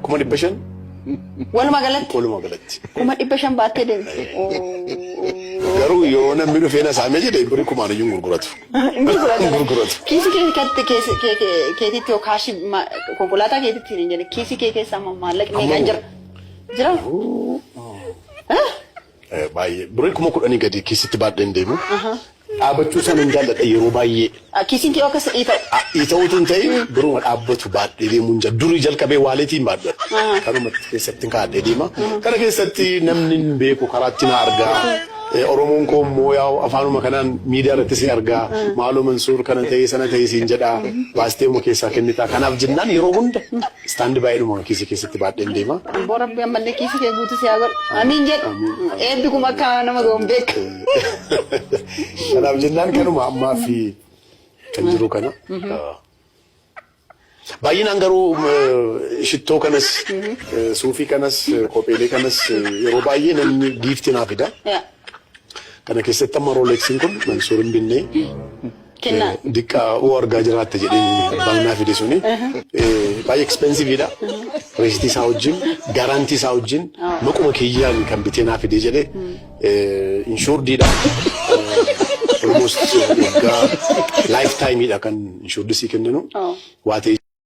500,000. Walumaa galatti? Walumaa galatti. 500,000 baattee deemte. Garuu yoo namni dhufee na saamee jedhe birrii kumaan iyyuu hin gurguratu. Hin gurguratu. Hin gurguratu. Kiisii kee keetitti yoo kaashii konkolaataa keetitti hin jedhe, kiisii kee keessa amma maallaqni meeqaan jira? Jira? Baay'ee birrii 10,000 gadi kiisitti baadhee hin deemu. Dhaabachuu sana hin jaalladha yeroo baay'ee. Kiisiin kee akkas dhiita'u. Dhiita'uutu hin ta'in, biruma dhaabbatu baadhee deemuu hin jaalladhu. Durii jalqabee walletii hin baadhu. Kanumatti keessatti kaa'adhee deema. Kana keessatti namni hin beeku karaatti na argaa. Oromoon koo immoo yaa'u afaanuma kanaan miidiyaa irratti si argaa. Maaloo Mansuur, kana ta'ee sana ta'ee siin jedhaa, baastee uma keessaa kennitaa. Kanaaf jennaan yeroo hunda stand by'dhuma kiisii keessatti baadheen deema. Abboo, Rabbi ammallee kiisii kee guutuu si haa godhu. Amiin jedhu. Eebbi kun akka nama ga'u beeka. Kanaaf jennaan kanuma ammaa fi kan jiru kana. Baay'inaan garuu shittoo kanas, suufii kanas, kopheelee kanas yeroo baay'ee namni giiftii naa fida. Kana keessatti amma Rolexiin kun Mansuur hin binnee. Kennaa. Diqqaa oo argaa jiraatte jedheen abbaan naa fide suni. Baay'ee expensiveidha. Receiptii isaa wajjin, guarantee isaa wajjin, maquma kiyyaan kan bitee naa fide jedhe, insurediidha. Almost waggaa lifetimeidha kan insured sii kenninu. Waa ta'e.